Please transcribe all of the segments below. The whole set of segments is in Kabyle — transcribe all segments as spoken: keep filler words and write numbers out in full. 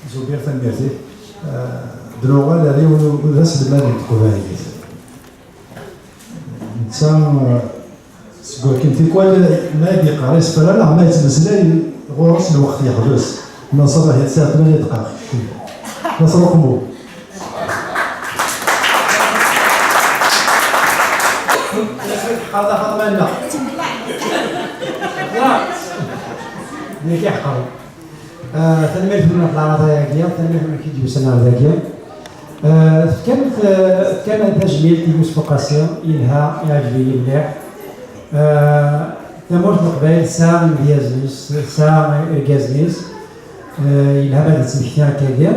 Zubir, tanemmirt-ik. Eh, d nuɣal ar yiwen u-, d aselmad n teqbaylit. Netta, eh, seg wakken tikwal ma i d-yeqqar isefra neɣ ma yettmeslay, ɣur-s lweqt yeḥbes. Ma nṣabaḥ yettsaɛ tmanya dqayeq. D asruqmu. Nekk iḥqer. Ah, tanemmirt-nwen ɣef leɛraḍa-agi, tanemmirt-nwen i d-yusan ar dagi. Ah, tefkam, ah, tefkam tajmilt i Yusef Uqasi, yelha, iɛǧeb-iyi mliḥ. Ah, tamurt n Leqbayel tesɛa imedyazen-is, tesɛa irgazen-is. Ah, yelha ma d-ttmektiɣ akkagi.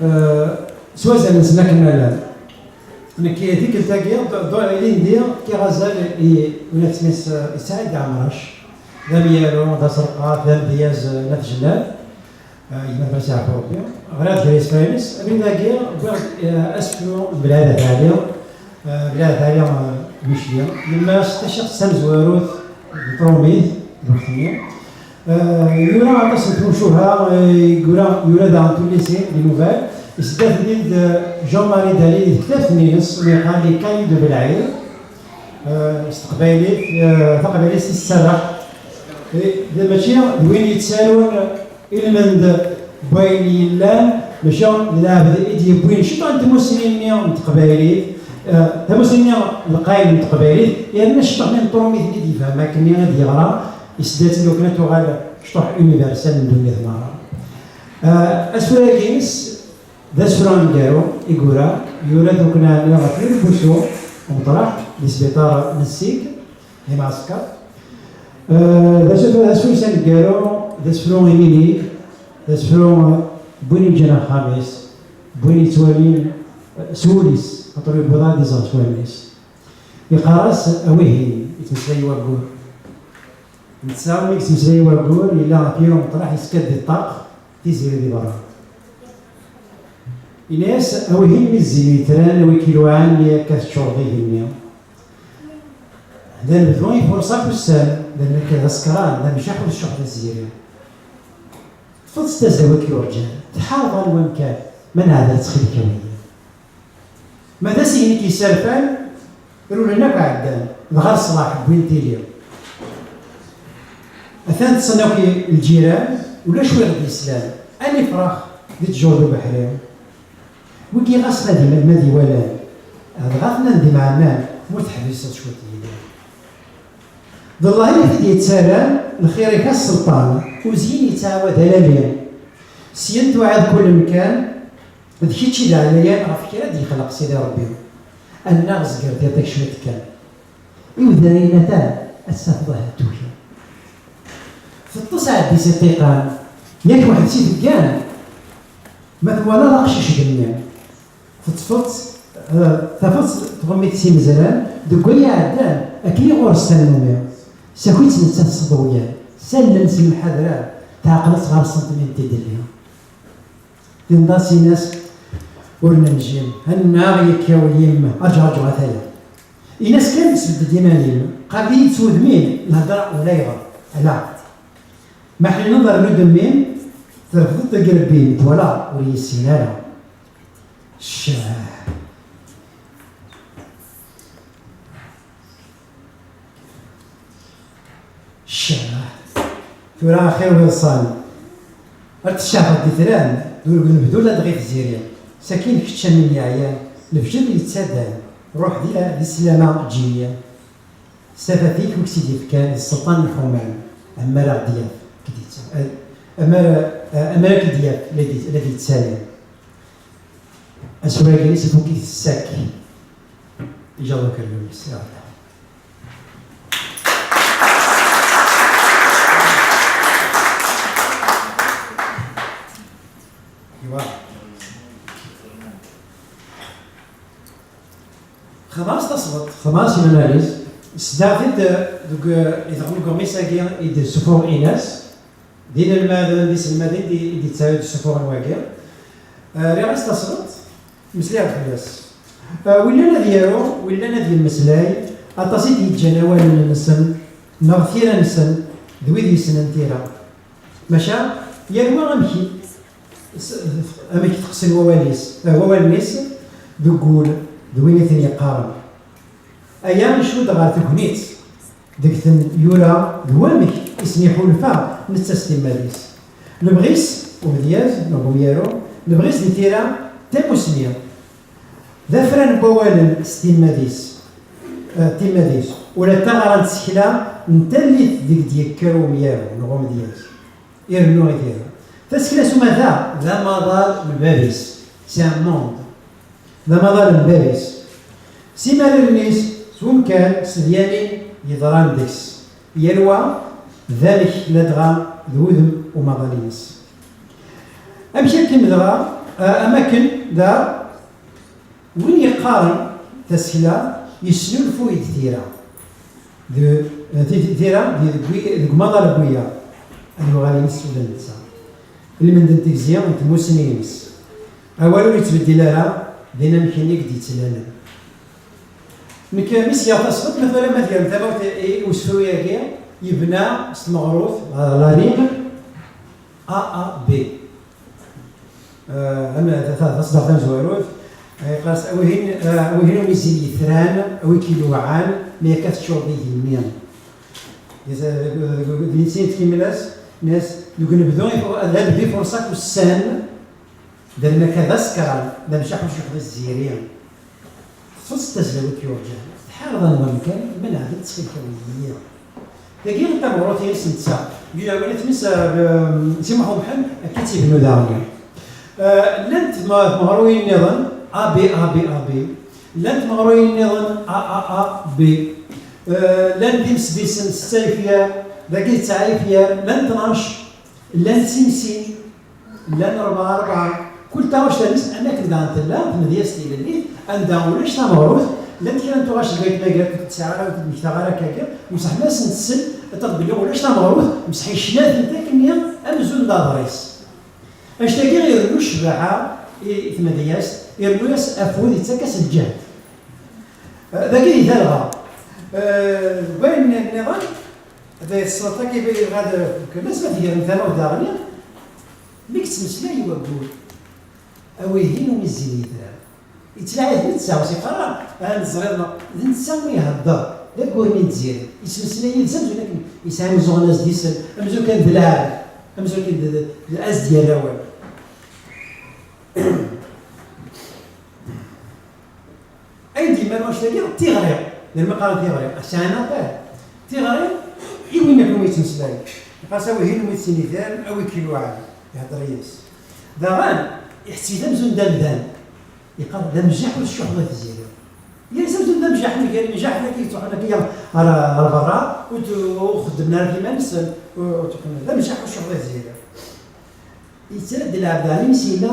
Ah, s wazal-nsen akken ma llan. Nekk tikkelt-agi, d-, d-, ilindi, fkiɣ azal i unatmis, eh, i Saɛid Ɛemrac, d amyaru, d aserqaf, d amedyaz, eh, n At Jennad, eh, gma Faris Ɛeffu Rebbi. Ɣriɣ-d kra isefra-ines, abrid-agi, wwiɣ-d, eh, asefru n Belɛid At Ɛli, eh, Belɛid At Ɛli, eh, Micli. Yemma-s taciqt tamezwarut n Trumit, lweqt-nni. Eh, yura aṭas n tmucuha, eh, yura, yura daɣen tullisin, les nouvelles. Isda-ten-id, eh, Jean-Marie Daly di tektabt-nni-ines, mi yeqqar Les Cahiers de Belɛid. Eh, s teqbaylit, eh, taqbaylit i s-tserreḥ. Eh, d, mačči d win yettarun ilmend n wayen yellan, maca d lɛebd i d-yewwin ciṭuḥ n tmussni-nni n teqbaylit, eh, tamussni-nni lqayel n teqbaylit, yerna ciṭuḥ-nni n trumit-nni i d-yefhem akkenni i d-yeɣra, yesda-tt-id wakken ad tuɣal ciṭuḥ universal n ddunit merra. Eh, asefru-agi-ines d asefru aneggaru i yura, yura-t wakken ɛni ɣef Lila Busu Umeṭreḥ di sbiṭar n Ssig, di Mɛesker. Eh, d asefru, d asefru aneggaru, d asefru iminig, d asefru, eh, n win yeǧǧan axxam-is, n win yettwalin, eh, s wul-is, xaṭer yewweḍ ad iẓer s wallen-is. Yeqqar-as, a wihin, yettmeslay waggur. Netta, mi yettmeslay waggur, yella ɣef yiwen umeṭreḥ, yeska-d di ṭṭaq, Tiziri di berra. Yenna-yas, a wihin mi zzin yitran, a wi k-iluɛan, mi akka teččureḍ igenni. D anebdu ifurṣ akk ussan, d amek d asekran, d amjaḥ ur tcuḥḥ d Tiziri. Ṭṭfeḍ-tt d tazawit yurǧan, tḥareb ɣer wamkan, ma neɛder ttxil-k a wihin. Ma d asigni k-yesserfan, rewlen akk ɛeddan, dɣa leṣlaḥ wwin tili. Atan ṭṭsen akk lǧiran, ulac wi ɣ-d-yeslan, a nifrax di ttjur d ubeḥri. Wigi ɣas ma d, ma d iwalan, dɣa tnan d imɛennan, ma ur teḥbiseḍ cwiṭ yid-i. D Allah i t-id-yettarran, lxir-ik a sselṭan, uzyin yettɛawad alali. Syin tuɛiḍ kul mkan, d kečč i d ɛlayan ɣef kra d-yexleq Sidi Rebbi. Annaɣ zger tiṭ-ik cwiṭ kan. I udaynin atan, ad tafeḍ ahat tuki. Teṭṭes ɛeddi si ṭṭiqan, yak weḥd-s i teggan. Ma twalaḍ aqcic genni, teṭṭfeḍ-tt, eh, tafeḍ-tt tɣemmi-tt s imezran, deg way iɛeddan, akken i ɣur-s tannumi. Saki-tt nettat s ḍewyan, s allen s lemḥadra, teɛqel-itt ɣer ṣṣenṭ mi n-tidelli. Tinḍasin-as ur nenjim, annaɣ yekkaw yim, aǧu, aǧu, ataya. Ini-as kan sbedd-d iman-im, qabel-iyi-d s wudem-im, lhedra ulayɣer, ala. Ma ḥnineḍ rnu-d mmi-m, trefdeḍ deg irebbi-m, twalaḍ, ur yessin ara. Ccah. Ccah. Tura axir weḍṣan. Ar tecceɛfeḍ d itran, d urgud n bdul ad ɣif ziri. Sakin kečč a min yeɛyan, lebjel yettadan, ruḥ di la-, di sslama ǧǧi-yi. S tafat-ik wi k-tt-id-yefkan d sselṭan n lḥuman, ammer a ɣ-d-yaf, k-id-yetta-, ammer, ammer a k-id-yaf, la d-, la d-yettalin. Aswag-ines ifuk-it ssak. Ijaḍ ukerlum-is, ya Rebbi. Iwa. Xdem-as tasleḍt, xdem-as une analyse, sdaɣ-t-id deg, deg uɣmis-agi i d-tessufuɣ Ines, d inelmaden, d iselmaden i d-, i d-yettawi-d ssuffuɣen wagi. Eh, rriɣ-as tasleḍt, meslayeɣ fell-as. Eh, willan ad yaru, willan ad yemmeslay, aṭas i d-yeǧǧan awalen-nsen, neɣ tira-nsen, d wid yessnen tira. Maca, yal wa amek i, Amek teqsen wawal-is, eh, wawalen-is deg wul d win i ten-yeqqaren. Aya icudd ɣer tegnit deg ten-yura d wamek i sen-iḥulfa netta s timmad-is. Lebɣi-s umedyaz neɣ umyaru, lebɣi-s di tira d tamusni, d afran n wawalen s timmad-is, eh, timmad-is, ula d taɣara n tsekla n tallit deg d-yekker umyaru neɣ umedyaz. Irennu i tira. Tasekla s umata d amaḍal n bab-is, c'est un monde. D amaḍal n bab-is. S imararen-is, s wemkan, s tedyanin yeḍran deg-s. Yal wa d amek ladɣa d wudem umaḍal-ines. Amek akken dɣa, eh, am akken da Win yeqqaren tasekla yesnulfuy-d tira. D-, ti-, tira di-, deg wi-, deg umaḍal n wiyaḍ, ad yuɣal ines ula d netta. Lmend n tegzi n tmussni-ines. Awal ur yettbeddil ara, d inamek-nni i d-yettlalen. Nekk, mi s-yaɣ tasfeḍt, ma twalam ad tgam tamawt i, i usefru-agi, yebna s tmeɣrut, la, la rime, A A B. Eh, am-, ta-, ta-, taṣeddart tamezwarut, eh, yeqqar-as, a wihin, eh, a wihin umi zzin yetran, a wi k-iluɛan, mi akka teččureḍ igenni. Di ta-, di, di, di sin tkemmel-as, nnas, deg unebdu, ad d-ifuṛes akk ussan, d alma akka d asekran, d amjaḥuc uḥd zziri. Teṭṭfeḍ-tt d tazzla wi k-yurǧan. Tḥareḍ anwa amkan, ma neɛdel ttxil-k awi-yi. Dagi d tameɣrut-ines netta. Deg lawan-is, eh, Si Muḥ Umḥend, akka i tt-ibnu daɣen. Eh, llant tma-, tmeɣruyin nniḍen, A B, A B, A B. Llant tmeɣruyin nniḍen, A, A, A, B. Eh, llan d imesbisen, setta ifyar, dagi d tesɛa ifyar, llan tnac, llan sin sin. Llan rebɛa, rebɛa. Kul taɣect-nnes, am akken daɣen tella tmedyazt tilellit, anda ulac tameɣrut, llant kra n tuɣac deg Ayt Magrad, ur t-sɛiɣ ara, ur t-id-mmektaɣ ara akkagi, mseḥma ad sen-tsel, ad taɣ belli ulac tameɣrut, mseḥ icna-tent akkenni amzun d aḍris. Annect-agi irennu ccbaḥa i, i tmedyazt, irennu-yas afud, yettak-as lǧehd. Eh, dagi di talɣa. Eh, deg wayen nniḍen, d ṣṣut-agi i bɣiɣ ad, eh, fkem-as ma tgerrem tamawt daɣen, mi yettmeslay i wayyur, a wihin umi zzin yetran. Yettlaɛi d netta, ur s-yeqqar ara, "Ah, neẓriḍ neɣ." D netta i ihedder, d aggur-nni n Tiziri. Yettmeslay yid-s amzun akken yesɛa imeẓẓuɣen a s-d-isel, amzun kan d lɛebd, amzun kan d, d, d a s-d-yerr awal. Ayen d-yemma lɣact-agi d tiɣri, d almi qqaren tiɣri, sɛan aṭas. Tiɣri i win akken umi yettmeslay. Yeqqar-as a wihin umi tt-inidan, a wi k-iluɛan, ihedder yid-s. Daɣen, iḥess-it amzun d amdan. Yeqqar d amjaḥ ur tcuḥḥeḍ a Tiziri. Yal s amzun d amjaḥ, mgal imjaḥen akka yettruḥun akka ɣer, ɣer berra, ur d-, ur xeddmen ara f iman-nsen, ur, ur ttruḥun. D amjaḥ ur tcuḥḥeḍ a Tiziri. Yettarra-d lɛebd ɛlim s yella,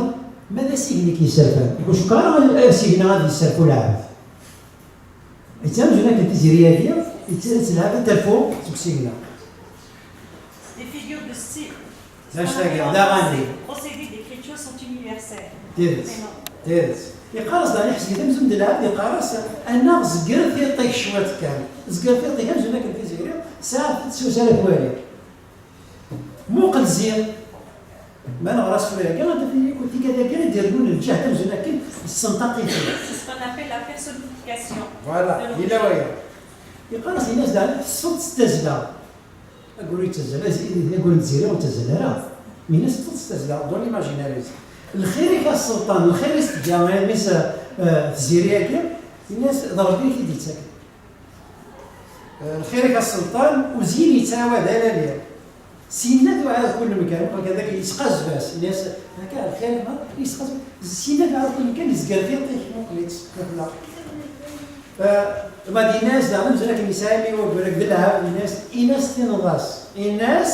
ma d asigna i k-yesserfan. Ur cukkeɣ ara asigna ad yesserfu lɛebd. Yettɛamzun akken tiziri-agi, yettarra-tt lɛebd ad terfu seg usigna. Des figures de style. D anect-agi, d aɣanim. Procédés d'écriture sont universels. Tidet. Tidet. Yeqqar-as daɣen iḥseb-it amzun d lɛebd, yeqqar-as, "Anaɣ zegret iṭij cwiṭ kan. Zegret iṭij amzun akken tiziri, sɛiɣ-tt s usarat wali." Muqel ziɣ. Ma neɣra asefru-agi, ad naf yakk tigad-agi i d-irennun lǧehd amzun akken yessenṭaq-iten. C'est ce qu'on appelle la personnification. Voilà, yella waya. Yeqqar-as, ini-as daɣen, teṭṭfeḍ-tt s tazzla. Aggur yettazzal, aggur n Tiziri ur yettazzal ara. Ini-as, teṭṭfeḍ-tt s tazzla, dans l'imaginaire. Lxir-ik a sselṭan, lxir i s-tga, eh, Tiziri-agi, ini-as, d Rebbi i k-id-yettaken. Lxir-ik a sselṭan, ur zgin yettɛawad ala liɣ. Sinna tuɛad kul mkan, muqel kan dagi yesqazeb-as, ini-as, akka, lxir-ik ma yesqazeb, sinna tuɛad kul mkan, yezger tiṭ-ik, muqel-itt, muqel-aɣ. Eh, ma d-yenna-as daɣen, amzun akken yesɛa imi waggur akked lɛebd, yenna-as, in-as tinḍ-as, in-as,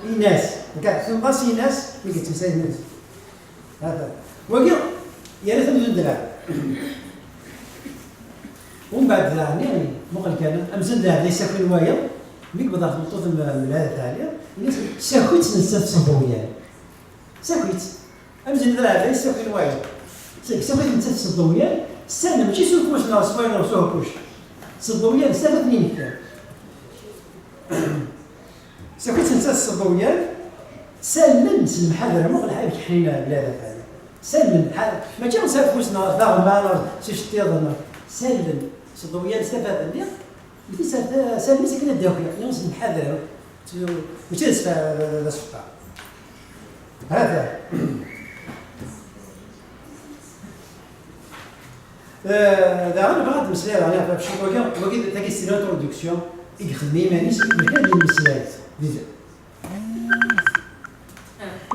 in-as, akka, tinḍ-as, in-as, mi yettmeslay, in-as. Hada. Wagi, yerra-t amzun d lɛebd. Umbeɛd daɣen, muqel kan, amzun d lɛebd ay s-akin wayeḍ, mi yewweḍ ɣer tmeṭṭut n, n Lɛali Tɛali, yenna-as, "Saki-tt nettat s ḍewyan." Saki-tt. Amzun d lɛebd ay s-akin wayeḍ. Saki-, saki-tt nettat s ḍewyan, sani mačči s ufus neɣ s wayeḍ neɣ s uɛeqquc. S ḍewyan, s tafat n yimekkan. Saki-tt nettat s ḍewyan, Sallen s lemḥadra, muqel ḥader ḥnin bla d afal. Sallen, ḥa-, mačči s afus neɣ d aɣemma neɣ s iceṭṭiḍen. Sallen s ḍewyan s tafat-nni, sallen s akken ad d-aki, neɣ s lemḥadra, mačči d asfeṭṭa. Hata. Eh, daɣen bɣiɣ ad d-mmeslayeɣ daɣen ɣef ciṭ wagi, wagi d tagi s l'introduction i yexdem iman-is, melmi ad yemmeslay.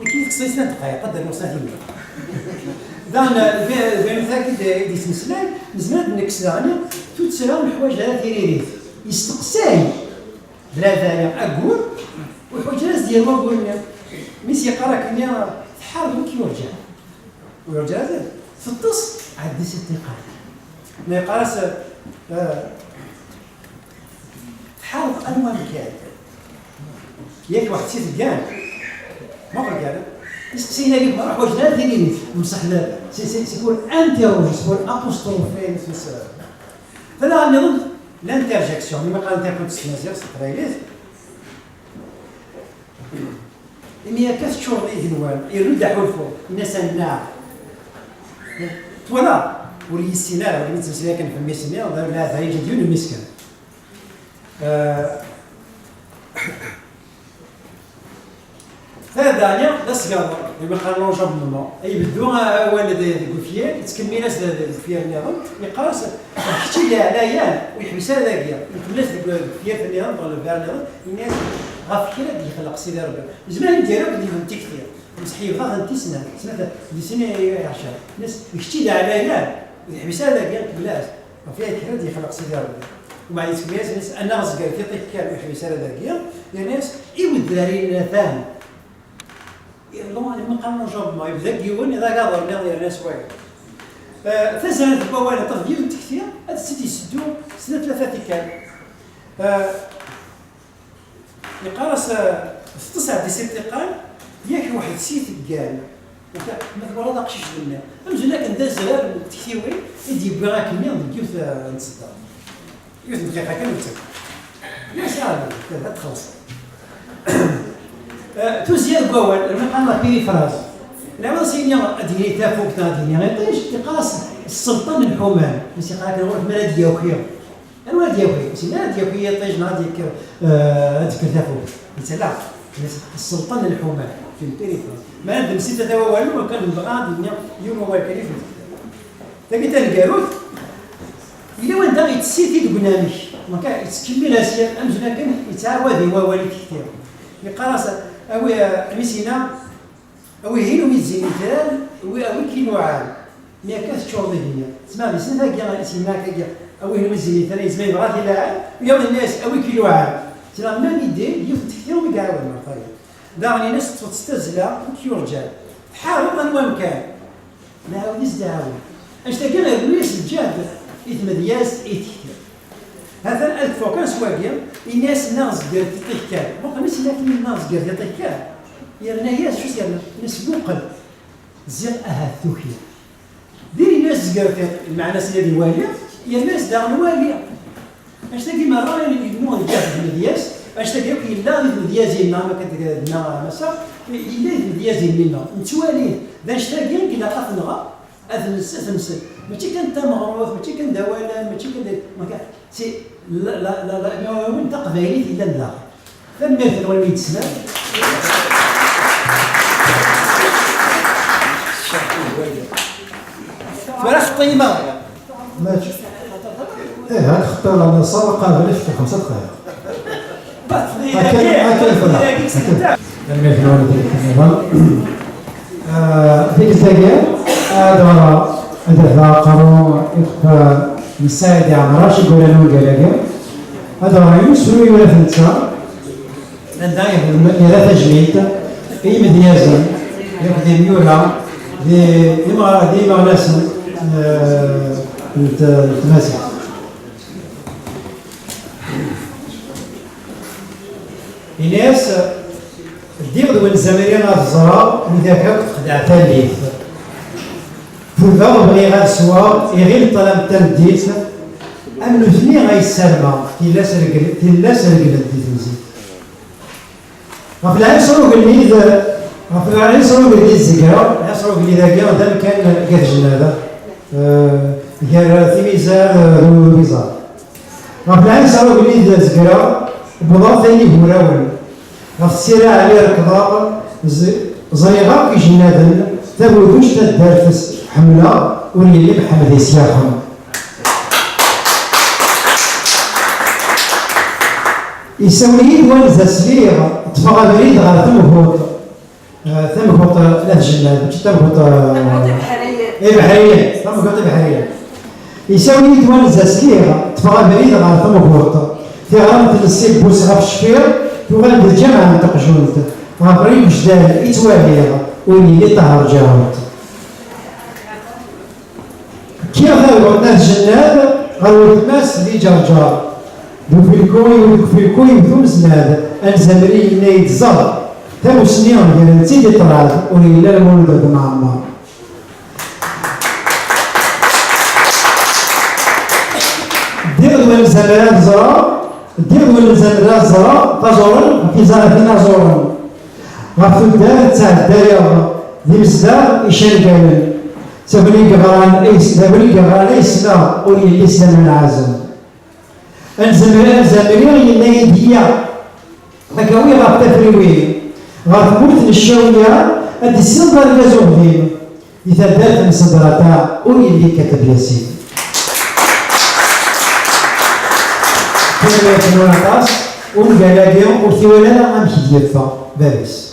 Nekk yid-k snat dqayeq, ad d-rnuɣ snat yemma. Daɣen, lbi-, lbirut-agi d-, i d-yettmeslay, nezmer ad d-nekkes daɣen tuttra ur neḥwaǧ ara tiririt. Yesteqsay, d lɛibad-agi, aggur, ur yeḥwaǧ ara ad s-d-yerr waggur-nni. Mi s-yeqqar akkenni, tḥar d wi k-yurǧan. Ur yeḥwaǧ ara ad teṭṭes, ɛeddi s ṭṭiqan. Ma yeqqar-as, eh, tḥareḍ anwa amkan? Yak waḥed si teggan. Ma ɣer kan. Isteqsiyen-agi merra ḥwaǧen ara tiririt. Mseḥlal. C'est, c'est, c'est pour interroger, c'est pour apostropher, c'est ça. Fala nniḍen, l'interjection, mi qqaren interprétation s tmaziɣt, s teqbaylit. Imi akka teččureḍ igenwan, irnu-d aḥulfu, yenna-as annaɣ. Twalaḍ, ur yessin ara, ur yettmeslay akken f mmi-s-nni, d, d, d, yeǧǧa-d yiwen n mmisken. Eh, Tada, daɣen, d asgaḍer, imi qqaren l'enjambement. Ibeddu awal d-, deg ufyal, yettkemmil-as d-, deg ufyal nniḍen, yeqqar-as, d kečč i d aɛlayan, ur yeḥbis ara dagi. Ikemmel-as deg, deg ufyal nniḍen, deg lbar nniḍen, yenna-as, ɣef kra d-yexleq Sidi Ṛebbi. Yezmer ad d-yerr akk deg-wen tikti, mseḥ yebɣa ad tent-isnen, snat, di sin i iɛac. Yenna-as, d kečč i d aɛlayan, ur yeḥbis ara dagi, ikemmel-as. Ɣef kra d-yexleq Sidi Ṛebbi. Umbeɛd yettkemmil-as, yenna-as, annaɣ zger tiṭ-ik kan, ur yeḥbis ara dagi, yerna-as, i wedrar-in atan. Iḍellu, almi qqaren l'enjambement, yebda deg yiwen, iḍ agaḍer nniḍen yerna s wayeḍ. Eh, tazrart n wawal, aṭṭaf d yiwet n tekti, ad tt-id-yesseddu snat tlata tikkal. Eh, yeqqar-as, eh, teṭṭes ɛeddi si ṭṭiqan, yak waḥed si teggan. Ma twalaḍ aqcic d mmi. Amzun akken d azrar n tektiwin i d-yewwi akkenni deg yiwet, eh, n tsedda. Yiwet n dqiqa kan ur tt-, la, ça va, ad txelṣ. Eh, tuzzya deg wawal, lmi qqaren la périphrase. Lɛawed s yini ad d-yini tafukt neɣ ad d-yini iṭij, yeqqar-as sselṭan n lḥuman. Mas yeqqar akken ɣur-k mi ara d-yaki. Anwa ad d-yaki? Mas yella ad d-yaki iṭij neɣ ad d-yekker, eh, ad d-tekker tafukt. Netta la, sselṭan n lḥuman, fi périphrase. Ma ad d-nemsita tawawal, ur kan nebɣa ad d-yini yiwen wawal kan i fent. Tagi taneggarut, yella wanda yettessi-t-id deg unamek. Donc, yettkemmil asya, amzun akken yettɛawad i wawal i tekti. Yeqqar-as, awi, eh, mi s-yenna, awi hin umi zzin itran, wi, awi k-iluɛan. Mi akka teččureḍ igenni. Tesma di sin tagi, i s-yenna akkagi, awi hin umi zzin itran, yezmer yebɣa t-ilaɛan, yaw yenna-yas, awi k-iluɛan. Sina, ma l'idée, yiwet n tekti umi iɛawen, meṛ tayeḍ. Daɣen, yenna-as, teṭṭfeḍ s tazzla, ur k-yurǧa. Tḥareḍ anwa amkan. Nɛawed-as-d aɛawed. Annect-agi irnu-yas lǧehd i tmedyazt i tekti. Hatan ad kfuɣ kan s wagi, ini-as nnaɣ zger tiṭ-ik kan. Muqel mi s-yenna akken nnaɣ zger tiṭ-ik kan, yerna-yas, acu s-yerna? Ini-as muqel, ziɣ ahat tuki. Diri-yas zger tiṭ, lmeɛna-s ad iwali, yerna-yas daɣen wali. Annect-agi merra yennu lǧehd n tmedyazt, annect-agi akk yella di tmedyazin-nneɣ, am akken d-, d-, d-, nneɣ massa, yella di tmedyazin-nneɣ, nettwali-t. D annect-agi i ilaq ad t-nɣer, ad t-ns-, ad t-nsel. Mačči kan d tameɣrut, mačči kan d awalen, mačči kan d, ma kan, si, la, la, la, la, la, win taqbaylit yellan daɣen. Tanemmirt-nwen mi yi-d-teslam. Tura xeṭṭi-yi ma bɣiɣ. Mačči. Ih, ad xeṭṭiɣ, neɣ ṣṣaba qabel ifka xemsa dqayeq. Akken, akken fell-aɣ. Akken. Tanemmirt-nwen a tikkelt nniḍen. Ah, tikkelt-agi, ad ɣreɣ, ad afeɣ aqerru i, ah, n Saɛid Ɛemrac i yuran ungal-agi. Ad ɣreɣ yiwen usefru yura-t netta. Anda i yerra tajmilt i yimedyazen, akked yimyura, d imeɣ-, d imeɣnasen, eh, n t-, n tmaziɣt. Ini-as, ddiɣ d wenzamri ad ẓreɣ widak akk texdeɛ tallit. Fudeɣ bɣiɣ ad sweɣ iɣil ṭṭlam n tameddit, am nutni ay ssarmeɣ, tillas regl-, tillas reglent di temzit. Ɣef lɛinṣer ugellid, Ɣef lɛali sɛu ugellid zegreɣ, lɛali sɛu ugellid-agi d amkan n At Jennad, eh, gar Timizar, eh, d Ubiẓar. Ɣef lɛali sɛu ugellid zegreɣ, wwḍeɣ tayen igurawen. Ɣef Sira Ɛli rekḍeɣ, z-, ẓriɣ akk ijennaden, tabuduct taddart ḥemmleɣ, ur yelli Mḥemmed isyaxem. Isawel-iyi-d wanza sliɣ, ṭṭfeɣ abrid ɣer Temguṭ. Eh, Temguṭ, eh, n At Jennad, mačči Temguṭ, eh, Temguṭ ibeḥriyen. Ibeḥriyen, Temguṭ ibeḥriyen. Isawel-iyi-d wanza sliɣ, ṭṭfeɣ abrid ɣer Temguṭ. Tiɣremt n Sibus ɣef cfiɣ, tuɣal d lǧameɛ n teqjunt. Ɣer Rijdan i ttwaliɣ, ur yelli Ṭaher Ǧaruṭ. Kkiɣ taɣult n At Jennad ɣer weltma-s di Ǧerǧer. D ufilku, d ufilku yewwet umesnad, anzamri yenna-yi-d ẓer, tamusni gren-tt-id i ṭṭrad, ur yelli ara Lmulud At Mɛemmer. Ddiɣ d win zemreɣ ad ẓreɣ, ddiɣ d win zemreɣ ad ẓreɣ, taẓuren ɣef iẓaɣatin aẓuren. Ɣef tuddar ttɛeddayeɣ d imezdaɣ icangalen. D win i yeɣran, d win i yeɣran ay ssneɣ, ur yelli s laman ɛazem. Anzamri, anzamri yenna-yi-d iyya, ad k-awiɣ ɣef tafriwin, ɣer tmurt n Ccawiya, ad d-tessineḍ argaz uɣdim, di taddart n Sedrata, ur yelli Kateb Yasin. Tanemmirt-nwen aṭas, ungal-agi ur t-iwala ara amek i d-yeffeɣ bab-is.